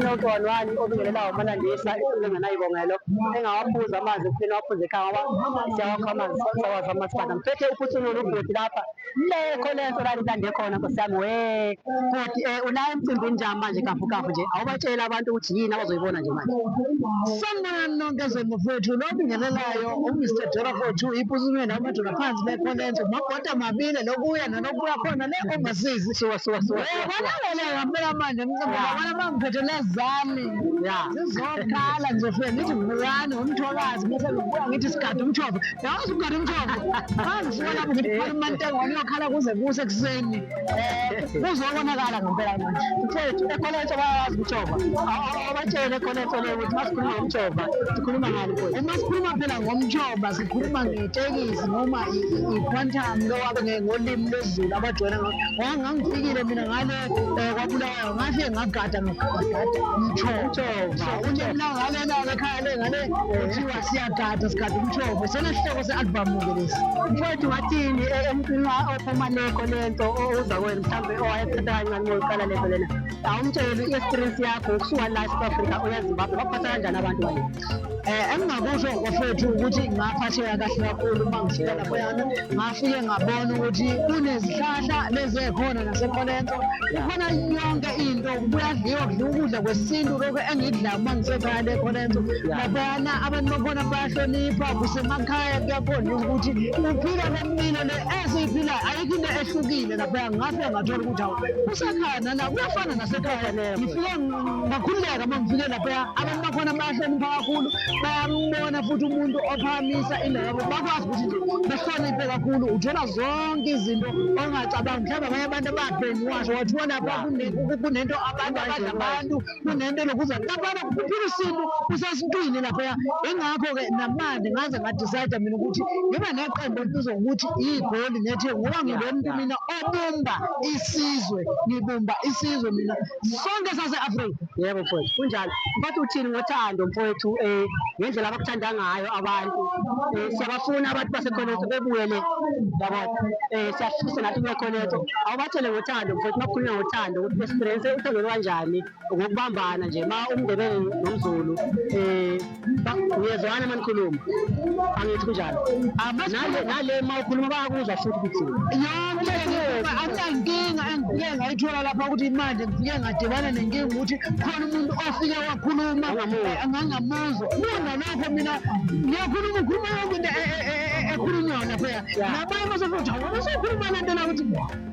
Nonke one one obingelelayo uMalandisa engenayibongelo engawaphuza amanzi ekupheni waphuza ekhaya ngoba siyawakha amanzi sawazi amasibanda. Ngiphethe uphuthunulo ubhuti lapha lekho lento la ngilande khona, nkosi yami, we bhuti, unayo emcimbini njani manje? Kafu kafu nje, awubatshela abantu ukuthi yini abazoyibona nje manje. Sanibonani nonke ezweni bafowethu, lo obingelelayo uMr Dora 42 ipusunywe amadoda phansi bekhonenso mabhoda mabili lokuya nalokubuya khona le overseas. Suka suka suka. Bonakele ngampela manje mcimbi, yabona bangiphethe lezami zizokhala, ngizofika ngithi vukani umthokazi, bese ngibuya ngithi sigade umthovo, yawazi ukugada umthovo, mangisuka lapho ngithi khala umantengo ngiyokhala kuze kuse ekuseni, kuzobonakala ngempela manje. Mfethu, ekholenso bayawazi umtshova. Awubatshele ekholenso le ukuthi masikhuluma ngomtshova sikhuluma ngani, mfowethu? Uma sikhuluma phela ngomtshova, sikhuluma ngetekisi noma i-Quantum lo wabe ngolimi lwesiZulu abajwayele ngakho. Ngoba ngangifikile mina ngale kwaBulawayo, ngafike ngagada ngagada umtshova. So ulimi langalena-ke ekhaya le ngale kuthiwa siyagada, sigada umtshova. Isona sihloko se-albhamu-ke lesi. Mfowethu, ngathini emntwini ophuma lekho lento oza kwena, mhlawumbe owayethatha kancane uma uqala lento lena, awumtshele i-experience yakho ukusuka la e-South Africa uya eZimbabwe, bakuphatha kanjani abantu bale? Engingakusho bafowethu ukuthi ngaphatheka kahle kakhulu uma ngifika laphayana. Ngafike ngabona ukuthi kunezihlahla lezi ey'khona naseKholenso, kukhona yonke into, kuyadliwa, kudliwa ukudla kwesintu lokhu engikudlayo uma ngisekhaya leKholenso. Laphayana abantu bakhona bayahlonipha, kusemakhaya, kuyakhonjiswa ukuthi uphila le mpilo le esiyiphilayo, ayikho into ehlukile laphaya. Ngafike ngathola ukuthi hawu, kusekhaya nala kuyafana nasekhaya. Ngifike ngakhululeka uma ngifike laphaya, abantu bakhona bayahlonipha kakhulu, bayambona futhi umuntu ophakamisa indawo yabo, bakwazi ukuthi nje behloniphe kakhulu. Uthola zonke izinto ongacabanga, mhlawumbe abanye abantu ababrainwash wathiwa lapha kunento abantu abadla abantu, kunento lokuza laphana, kuphila isintu, kusesintwini laphaya. Ingakho-ke namanje ngaze nga-decide mina ukuthi ngibe neqembu elibizwa ngokuthi iGoli neTheku, ngoba ngilo muntu mina obumba isizwe, ngibumba isizwe mina sonke sase-Afrika. Yebo mfowethu, kunjalo. Mfowethu, uthini ngothando mfowethu, ngendlela abakuthanda ngayo abantu? Siyabafuna abantu baseKholetso bebuye le, yabona, siyafisa nathi ukuya eKholetso. Awubatshele ngothando mfowethu, makukhulunywa ngothando, ukuthi experience uthando lwanjani ngokubambana nje, ma umNdebele nomZulu niyezwana uma nikhuluma, angithi kunjalo? Nale uma ukhuluma bayakuzwa futhi ukuthi Yonke akunankinga engifike ngayithola lapha ukuthi manje ngifike ngadibana nenkinga ukuthi khona umuntu ofike wakhuluma ngangamuzwa. Kunalokho mina ngiyakhuluma, ukhuluma yonke into ekhulunywayo laphaya, nabanye basefuthi awubona usukhuluma le nto la ukuthi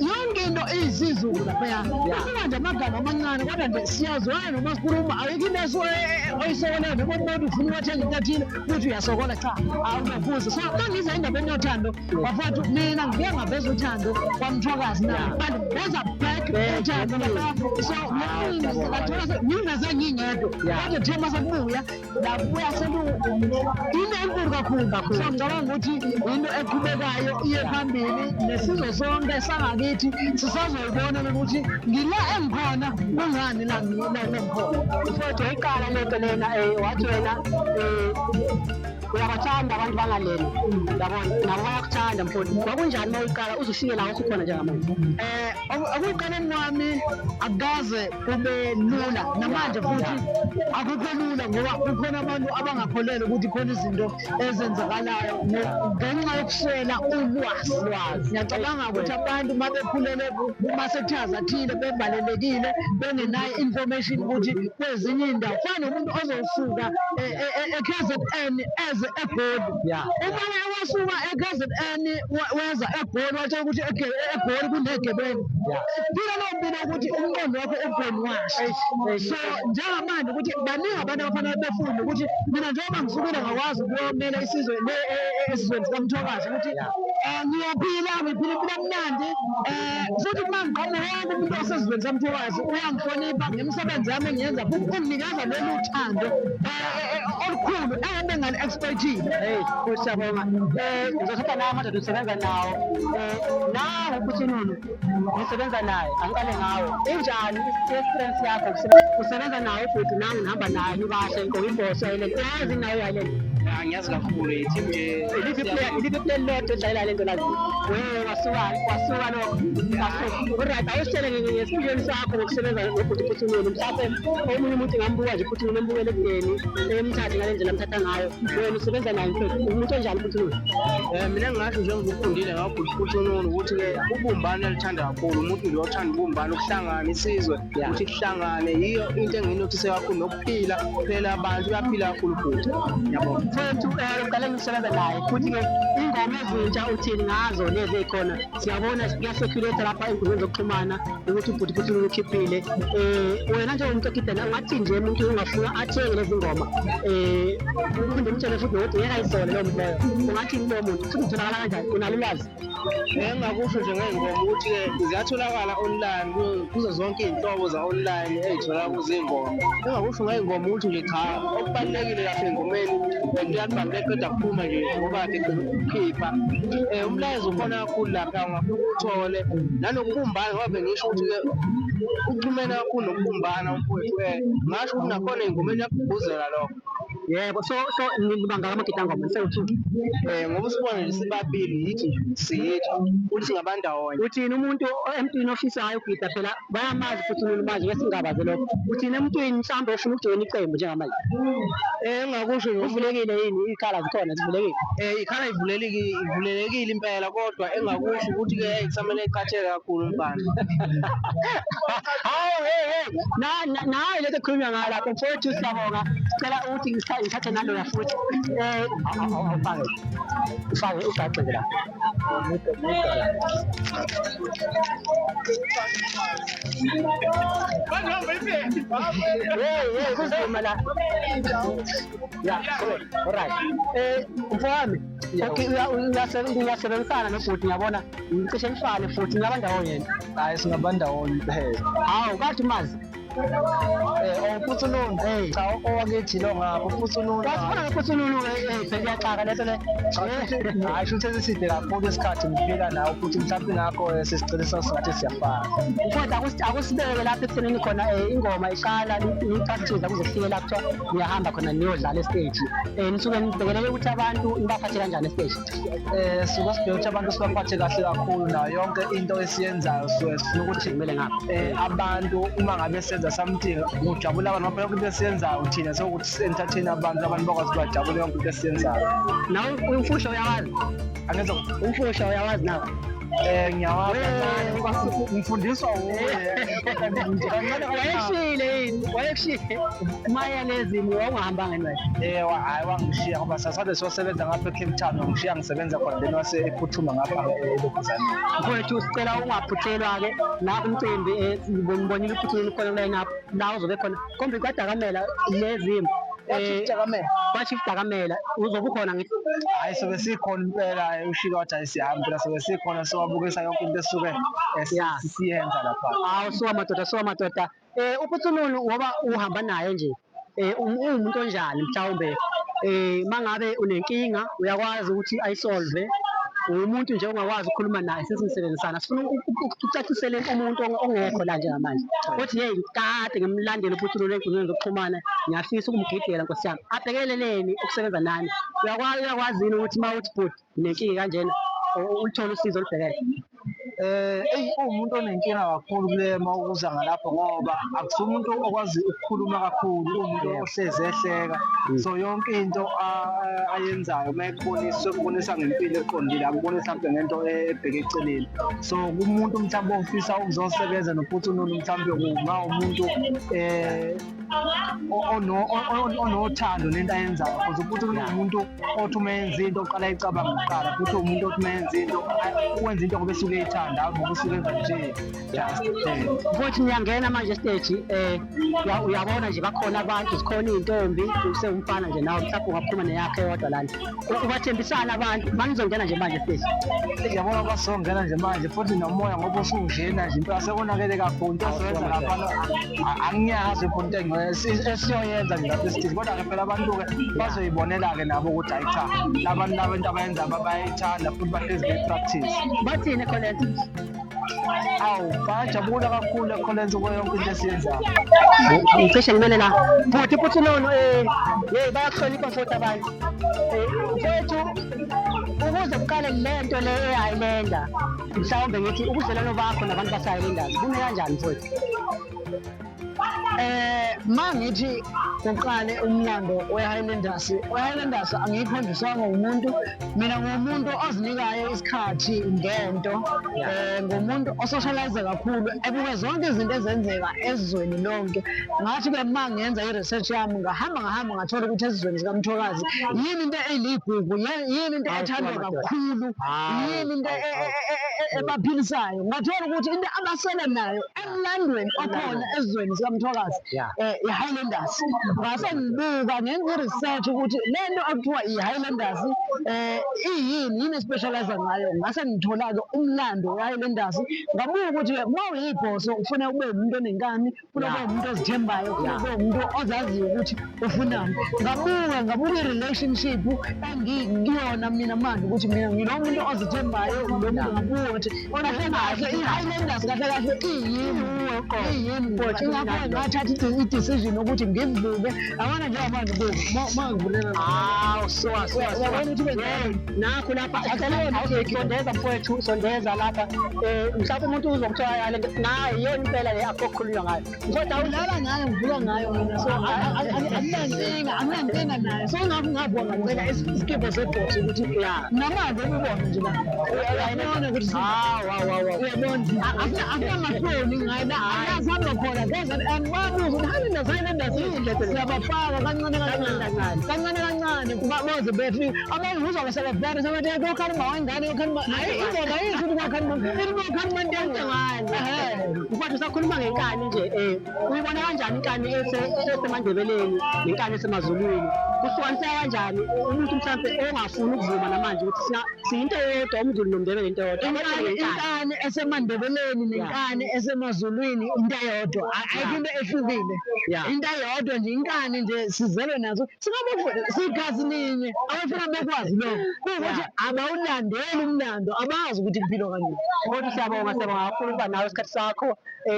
yonke into iyisiZulu laphaya, kufika nje amagama amancane kodwa nje siyazwana noma sikhuluma, ayikho into oyisokolayo noma umuntu ufuna uwathenga into ethile futhi uyasokola, cha, awunafuzi. So mangiza endabeni yothando bafowethu, mina ngifike ngaveza uthando kwamthwakazi na but ngiveza back uthando lapha, so ngathola ngiveze ngingedwa, kodwa thema sekubuya labuya selu into enkulu kakhulu. So ngicabanga ukuthi into eqhubekayo iye phambili, nesizwe sonke sangakithi sisazoyibona ukuthi ngila engikhona, kungani la ngikhona. Mfowethu, wayiqala lento lena, wathi wena uyabathanda abantu bangalena, yabona, nabo bayakuthanda mfowethu. Kwakunjani uma uyiqala uze ufike la osukhona njengamanje? Okuqaleni kwami akukaze kube lula, namanje futhi akukho lula, ngoba kukhona abantu abangakholelwa ukuthi khona izinto ezenzakalayo ngenxa yokuswela ulwazi. Ngiyacabanga ukuthi abantu uma bekhulele kuma-sectors athile, bevalelekile, bengenayo information ukuthi kwezinye iy'ndawo, fana nomuntu ozosuka e-KZN eze eGoli, uma wasuka e-KZN weza eGoli, watshela ukuthi eGoli kunegebengu, phila leyo mpilo ukuthi umqondo wakho u-brainwash. So njengamanje ukuthi baningi abantu abafanele befunde ukuthi mina njengoba ngisukile ngakwazi ukuyomela isizwe le esizweni sikaMthwakazi, ukuthi ngiyaphila, ngiphila impilo emnandi, futhi uma ngiqhamuka wonke umuntu osesizweni saMthwakazi uyangihlonipha ngemisebenzi yami engiyenza, futhi unginikeza lolu thando olukhulu engabe ngali-expect-ile. Hey, futhi siyabonga. Ngizothatha nawe amadoda usebenza nawo. Nawe uPhuthununu ngisebenza naye, angiqale ngawe. Injani i-experience yakho usebenza naye ubhuti, nangu nihamba naye nibahle, ngigqoke ibhoso Island. Uyazi nawe i-Island. Angiyazi kakhulu i-team nje. Iliphi player, iliphi player lodwa edlalela lento lazi? We wasuka wasuka lokho. Wasuka. Alright, awusitshele ngesipiliyoni sakho ngokusebenza nobhuti Phuthumile. Mhlawumbe omunye umuntu ngambuka nje Phuthumile embukele ekudeni, emthathe ngale ndlela amthatha ngayo. Wena usebenza naye mfethu, umuntu onjani Phuthumile? Mina ngingasho njengoba ufundile ngabhuti Phuthumile ukuthi-ke ubumbano uyalithanda kakhulu, umuntu nje othanda ubumbano, ukuhlangana isizwe, ukuthi kuhlangane yiyo into engiyinothise kakhulu nokuphila phela abantu uyaphila kakhulu ubhuti. Ngiyabonga. Mfethu, uqale ngisebenza naye futhi-ke ingoma ezintsha uthini ngazo lezi ey'khona? Siyabona kuya-circulate lapha ey'nkundleni zokuxhumana ukuthi ubhuti futhi ukhiphile. Wena njengomuntu okhiphe ungathi nje umuntu ungafuna athenge lezi ngoma, uphinde umtshele futhi nokuthi ngeke ayisole lowo muntu loyo. Ungathini kulowo muntu futhi utholakala kanjani? Unalo ulwazi? Engingakusho nje ngey'ngoma ukuthi-ke ziyatholakala online kuzo zonke iy'nhlobo za-online ey'tholakala kuzo iy'ngoma. Engingakusho ngey'ngoma ukuthi nje cha, okubalulekile lapha ey'ngomeni kwi-album le eqeda kuphuma nje ngoba kade egcina ukukhipha. Umlayezo ukhona kakhulu lapha ungafike uwuthole nanokubumbana ngoba bengisho ukuthi-ke uxhumene kakhulu nokubumbana umfowethu. Ngasho ukuthi nakhona ey'ngomeni uyakugqugquzela lokho. Yebo, so nibangaka amagidangoma nisewu-two? Ngoba usibona nje sibabili yithi nje siyithi ukuthi singabandawonye. Uthini umuntu emntwini ofisayo ukugida phela bayamazi futhi umuntu manje ngesingabaze lokho. Uthini emntwini mhlawumbe ofuna ukujoyina iqembu njengamanje? Engingakusho nje Kuvulekile yini? Iy'khala zikhona zivulekile? Ikhala ivulelekile ivulelekile impela kodwa engingakusho ukuthi-ke hey kusamele eqatheke kakhulu umfana. Hawu hey hey na nayi lento ekhulunywa ngayo lapho mfowethu siyabonga. Sicela ukuthi ngithathe naloya futhi. Awufake. Ufake ugaxe nje la. Mude mude la. Hey hey kunzima la. Ya, alright. Mfowami, okay uyasebenzisana nobhuti ngiyabona ngicishe nifane futhi ningaba ndawonye yini? Hayi singaba ndawonye impela. Hawu kade umazi. Uphuthu Hey. Cha owakithi lo ngapha uphuthu. Wasifuna nophuthu phela iyaxaka leso le. Hayi shuthi seside kakhulu isikhathi ngiphila nawe futhi mhlawumbe ngakho sesigcina singathi siyafana. Mfowethu akusibeke lapho ekuthenini khona ingoma iqala nipractice kuze kufike la kuthiwa niyahamba khona niyodlala estage. Nisuke nibhekelele ukuthi abantu nibaphathe kanjani estage? Suke sibheke ukuthi abantu sibaphathe kahle kakhulu nayo yonke into esiyenzayo suke sifuna ukuthi Kumele ngapha. Abantu uma ngabe senza something kujabula abantu ngoba yonke into esiyenzayo thina sokuthi si-entertain abantu, abantu bakwazi ukuthi bajabule yonke into esiyenzayo. Nawe umfusha uyawazi? Angenza Umfusha uyawazi nawe? Ngiyawazi kancane, ngifundiswa wuye. Kancane kancane. Wayekushiyile yini? Wayekushiyile. Maya lezimo wawungahambanga yini wena? Hhayi wangishiya ngoba sasade siyosebenza ngapha e-Cape Town, wangishiya ngisebenza khona then wase ephuthuma ngapha eLokhuzana. Mfowethu sicela ungaphuthelwa-ke nakho umcimbi, ngibonile ukuthi khona ku-line up la uzobe khona kombe kwadakamela lezimo. Dakamela. Kwa-Chief Dakamela uzobe ukhona ngithi? Hhayi sobe sikhona impela, ushilo wathi hhayi siyahamba impela sobe sikhona sowabukisa yonke into esuke siyenza lapha. Hawu suka madoda, suka madoda. Uphuthu ngoba uhamba naye nje, uwumuntu onjani mhlawumbe? Mangabe unenkinga uyakwazi ukuthi ayisolve? Umuntu nje ongakwazi ukukhuluma naye since nisebenzisana? Sifuna ukucacisele umuntu ongekho la njengamanje. Othi hey kade ngimlandela uphuthu ey'nkundleni zokuxhumana, ngiyafisa ukumgidela Nkosi yami. Abhekeleleni ukusebenza nani? Uyakwazi yini ukuthi uma uthi bhuti nginenkinga kanjena ulithole usizo olubhekele? Eyi uwumuntu onenkinga kakhulu kule uma uza ngalapho ngoba akusiye umuntu okwazi ukukhuluma kakhulu, uwumuntu ohlezi ehleka. So yonke into ayenzayo uma ekubonisa ukubonisa ngempilo eqondile, akubonisi mhlawumbe ngento ebheke eceleni. So kumuntu mhlawumbe ofisa ukuzosebenza noPhuthununu mhlawumbe kungawumuntu onothando nento ayenzayo because uPhuthununu uwumuntu othi uma enza into uqala ayicabange kuqala, futhi uwumuntu othi uma enza into wenza into ngoba esuke eyithanda, hhayi ngoba usuke enza nje just. Mfowethu niyangena manje esiteji, uyabona nje bakhona abantu, zikhona iy'ntombi, usewumfana nje nawe mhlawumbe ungaphuma neyakho eyodwa lana. Ubathembisana abantu manizongena nje manje esiteji? Yabona basongena nje manje futhi nomoya ngoba usunjena nje impela sekonakele kakhulu into esiyoyenza laphana angiyazi into esiyoyenza nje lapha esiteji, kodwa-ke phela abantu-ke bazoyibonela-ke nabo ukuthi hhayi cha labantu laba into abayenzayo bayayithanda futhi bahlezi beyi-practice. Bathini eColenso? Awu, bayajabula kakhulu eColenso kuyo yonke into esiyenzayo. Ngicishe ngimele la. Bhuti Puthinono hey, bayakuhlonipha futhi abantu. Mfowethu, ukuze kuqale le nto le e-Highlander, mhlawumbe ngithi ubudlelwano bakho nabantu base-Highlanders bume kanjani, mfowethu? Mangithi uqale umlando we-Highlanders, we-Highlanders angiyikhonjiswanga umuntu. Mina ngumuntu ozinikayo isikhathi ngento, ngumuntu o-socialize kakhulu, ebuke zonke izinto ezenzeka ezweni lonke. Ngathi-ke uma ngenza i-research yami, ngahamba ngahamba, ngathola ukuthi ezizweni zikaMthokazi yini into eyigugu, yini into ethandwa kakhulu, yini into ebaphilisayo. Ngathola ukuthi into abasele nayo emlandweni okhona ezizweni zikaMthokazi i-Highlanders. Ngase ngibuka, ngenza i-research ukuthi le nto ekuthiwa i-Highlanders iyini, yini e-specialize ngayo. Ngase ngithola-ke umlando we-Highlanders, ngabuka ukuthi uma uyibhoso kufanele ube umuntu onenkani, kufanele ube umuntu ozithembayo, kufanele ube umuntu ozaziyo ukuthi ufunani. Ngabuka, ngabuka i-relationship engikuyona mina manje, ukuthi mina ngilo muntu ozithembayo, ngilo muntu. Ngabuka ukuthi kahle kahle i-Highlanders kahle kahle iyini, iyini. Ingakho ngathatha i-decision ukuthi ngivuke. Yabona, njengamanje buka uma ngivulela. Hawu, suka suka. Uyabona ukuthi Hey, nakho lapha, sondeza mfowethu, sondeza lapha. Mhlawumbe umuntu uzokuthola yale nto nayo, iyona impela le akho kukhulunywa ngayo, mfowethu. Awudlala ngayo, ngivuka ngayo mina, so anginankinga, anginankinga nayo. So ingakho ngavuka ngacela isikibho sebhosi ukuthi namanje ubone nje la, uyabona ukuthi Hawu, hawu, hawu. Uyabona, akunamahloni ngayo la asihamba khona because and babuza ukuthi Highlanders, Highlanders yini. Siyabafaka kancane kancane, kancane kancane, boze befika. Abanye uzwa besebevele sebethi kokhalima wangane, kokhalima. Hayi, ingoma yisho ukuthi kokhalima ithi kokhalima ntengwane. Mfowethu, usakhuluma ngenkani nje, uyibona kanjani inkani esemandebeleni nenkani esemazulwini? Kuhlukaniseka kanjani umuntu mhlawumbe ongafuni ukuvuma namanje ukuthi siyinto eyodwa, umZulu nomNdebele into eyodwa? Inkani, inkani esemandebeleni nenkani esemazulwini into eyodwa. Ayikho into ehlukile. Into eyodwa nje, inkani nje sizelwe nazo, singabe sigazi linye. Abafuna bekwazi lokho kuwukuthi abawulandeli umlando, abazi ukuthi kuphilwa kanjani. Mfowethu, siyabonga, siyabonga kakhulu ukuba nawe isikhathi sakho.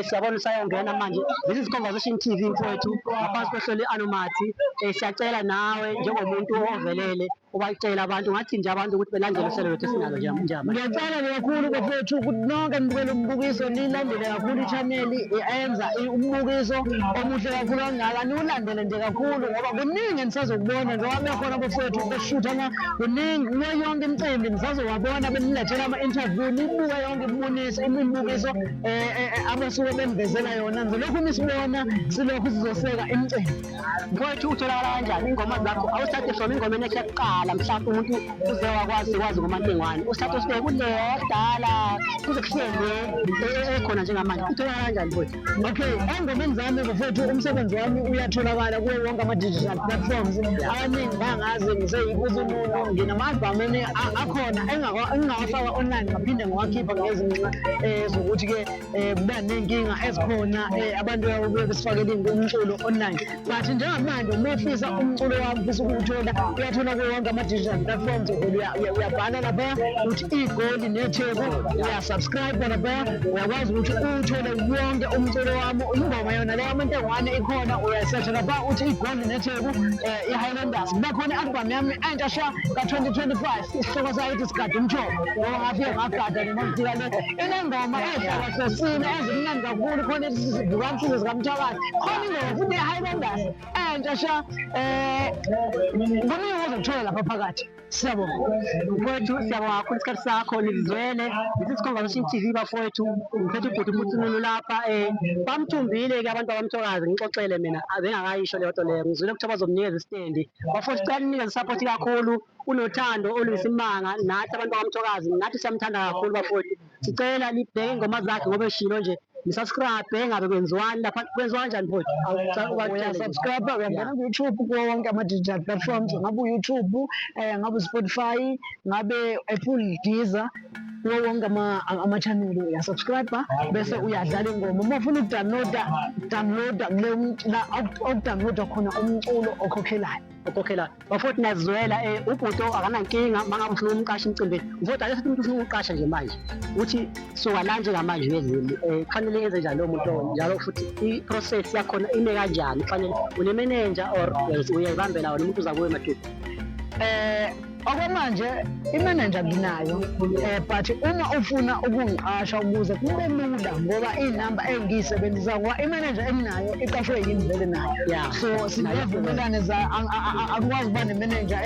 Siyabona usayongena manje. This is Conversation TV, mfowethu, ngaphansi kohlelo i-Anomathi. Siyacela nawe njengomuntu ovelele ubacela abantu, ngathi nje abantu ukuthi belandele uhlelo lwethu esinalo njengamanje. Ngiyacela nje kakhulu bafowethu ukuthi nonke nibukele umbukiso, nilandele kakhulu i-channel enza umbukiso omuhle kakhulu kangaka. Niwulandele nje kakhulu ngoba kuningi enisazokubona njengoba bekhona bafowethu beshutha, kuningi kuyo yonke imicimbi nisazowabona benilethela ama-interview, nibuke yonke imibukiso abasuke benivezela yona. Nizolokhu nisibona, silokhu sizoseka imicimbi. Mfowethu, utholakala kanjani ingoma zakho? Awusithathe from ingomeni yakhe yakuqala, mhlawumbe umuntu uze wakwazi kwazi ngomantengwane, usithathe usibeke kule yakudala kuze kufike le ekhona njengamanje. Utholakala kanjani, mfowethu? Okay, engomeni zami bafowethu, umsebenzi wami uyatholakala kuwo wonke ama-digital platforms. Abaningi bangazi ngiseyikuzinunu, nginama-album akhona engingawafaka online, ngaphinde ngiwakhipha ngezinxa zokuthi-ke kuba ney'nkinga ezikhona, abantu babuye besifakele umculo online. But njengamanje uma ufisa umculo wami, ufisa ukuwuthola, uyathola kuwo wonke ama-digital platforms. Uyabhala lapha uthi Igoli neTheku, uya-subscribe lapha, uyakwazi ukuthi uwuthole wonke umculo wami. Ingoma yona leyo amantengwane ikhona, uyasearcha lapha uthi Igoli neTheku, i-Highlanders. Kuba khona i-album yami entsha sha ka-2025, isihloko sayo ithi Sigada Umthobo, ngoba ngafike ngagada noma ngifika le. Inengoma ey'hlobahlosile ezimnandi kakhulu khona, ethi Vukani Sizwe sikaMthakathi. Khona ingoma futhi ye-Highlanders entsha sha. Kuningi ozokuthola lapha phakathi. Siyabonga. Mfowethu, siyabonga kakhulu isikhathi sakho. Nizizwele, this is Conversation TV, bafowethu. Ngiphethe ubhuti Mphutsununu lapha. Bamthumbile-ke abantu abamthokazi, ngixoxele mina bengakayisho leyo nto leyo. Ngizwile kuthiwa bazomnikeza isitendi. Bafowethu, cela ninikeze i-support kakhulu, unothando oluyisimanga. Nathi abantu bakamthokazi, nathi siyamthanda kakhulu, bafowethu. Sicela nibheke iy'ngoma zakhe ngoba eshilo nje, ni-subscribe. Engabe kwenziwani lapha, kwenziwa kanjani, mfowethu? Ubatshele nje. Uya-subscribe, uyangena ku-YouTube, kuwo wonke ama-digital platforms, ngabe u-YouTube, ngabe u-Spotify, ngabe Apple, Deezer. Kuwo wonke ama-channel uya-subscribe bese uyadlala ingoma. Uma ufuna ukudownloada, downloada kule la okudownloada khona umculo okhokhelayo. Ukhokhela bafowethu, niyazizwela ubhuti akanankinga uma ngabe ufuna umqasha emcimbini. Mfowethu, ake sithi umuntu ufuna ukuqasha nje manje, uthi suka la njengamanje uyezini, kufanele enze njani lowo muntu lowo? Njalo futhi i-process yakhona ime kanjani? Kufanele une-manager or uyayibambela wena, umuntu uza kuwe mathupha? Okwamanje imanager nginayo, but uma ufuna ukungiqasha ukuze kube lula, ngoba iy'namba engiyisebenzisa, ngoba imanager enginayo iqashwe yimi vele nayo. So sinevumelane akukwazi ukuba nemanager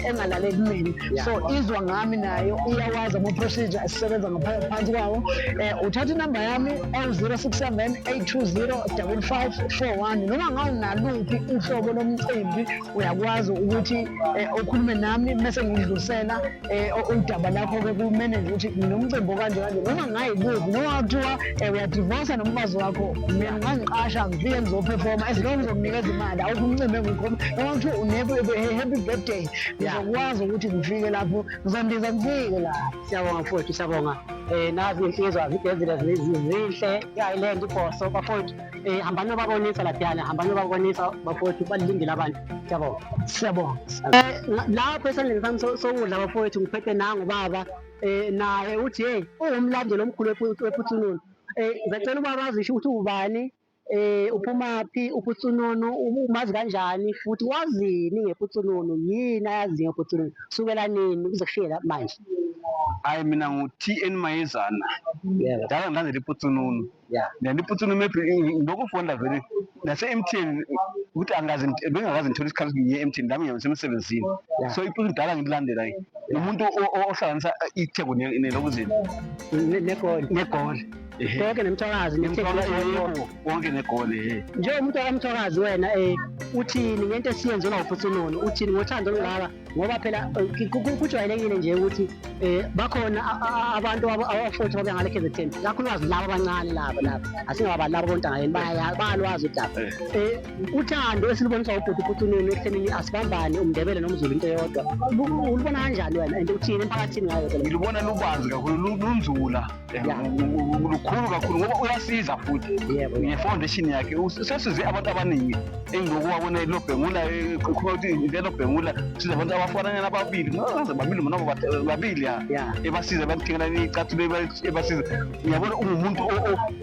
engalaleli mina. So izwa ngami nayo, iyawazi ama-procedure esisebenza ngaphansi kwawo. Uthatha inamba yami ewu-067 820 5541. Noma ngawunaluphi uhlobo lomcimbi, uyakwazi ukuthi ukhulume nami bese ngidlulisela udaba lakho-ke ku-manager ukuthi nginomcimbi okanje kanje, noma ngayikuphi, noma kuthiwa uyadivosa nomfazi wakho, mina ungangiqasha ngifike ngizoperforma as long ngizokunikeza imali, awukho umcimbi engiwukhoma, noma kuthiwa une-happy birthday, ngizokwazi ukuthi ngifike lapho, ngizondiza ngifike lapho. Siyabonga mfowethu, siyabonga. Nazi insizwa zigezile, zinhle, i-island ibhoso bafowethu. Hambani nobabonisa laphiyana, hambani nobabonisa bafowethu, balilindile abantu. Siyabonga. Siyabonga. Lapho esandleni sami sokudla bafowethu, ngiphethe nangu baba, naye uthi hey, uwumlandeli omkhulu wePutsununu. Ngiyacela ubaba azisho ukuthi ubani, uphumaphi, uPutsununu umazi kanjani, futhi wazini ngePutsununu, yini ayaziyo ngePutsununu, sukela nini kuze kufike la manje? Hayi, mina ngu-TN Mayezana. Dala ngilandela iPutsununu. Ngilandela iPutsununu maybe ngilokufunda vele nase-MTN ukuthi angaze bengingakaze ngithole isikhathi ngiye e-MTN, nami ngisemsebenzini. So iPutsununu dala ngilandela, umuntu ohlanganisa iTheku nelokuzini. Negoli. Negoli. Konke nemthwakazi. Yebo, wonke negoli, ehe. Njengomuntu wakamthwakazi wena, uthini ngento esiyenzelwa uPutsununu? Uthini ngothando olungaka? Ngoba phela kujwayelekile nje ukuthi bakhona abantu abafowethu babuya ngale KZN, kakhulukazi laba abancane, laba asingababali, laba bontangayeni bayalwazi udaba. Uthando esiluboniswa ubhuti uPutsununu ekuthenini asibambane, umNdebele nomZulu into eyodwa, ulubona kanjani wena and uthini emphakathini ngayo ke? Ngilubona lubanzi kakhulu, lunzula, lukhulu kakhulu, ngoba uyasiza futhi nge-foundation yakhe usesize abantu abaningi engilokubabona elobhengula, ekhuluma ukuthi lelobhengula usiza abantu abafananyana ababili, ngaze babili noma babili ya ebasiza, bathengela icathulo, ebasiza. Ngiyabona ungumuntu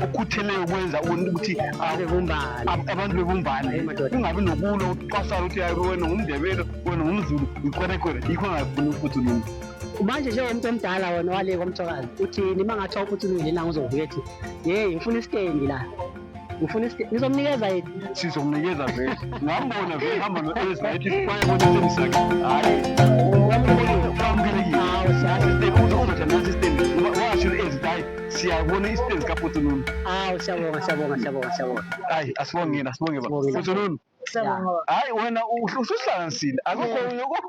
okhutheleyo ukwenza ukuthi bebumbane, abantu bebumbane, kungabi nokulwa, ucwasana ukuthi hayi, wena ngumNdebele, wena ngumZulu, ikwerekwere. Yikho ngafuni uPutsununu. Manje njengomuntu omdala wena wale komthwakazi, uthini uma ngathiwa uPutsununu lena uzovuka ethi, yeyi, ngifuna isitendi la, ngifuna isitendi, nizomnikeza yini? Sizomnikeza vele. Ngambona vele hamba no-Ezra ethi bayabona isitendi sakhe, hhayi, wamukelekile. Uzothi nasi isitendi, washo u-Ezra, hhayi, siyabona isitendi sikaPutsununu. Hawu, siyabonga, siyabonga, siyabonga, siyabonga. Hayi, asibongeni, asibonge ba Sibongile. Putsununu. Siyabonga. Hayi, wena usuhlanganisile, akukho.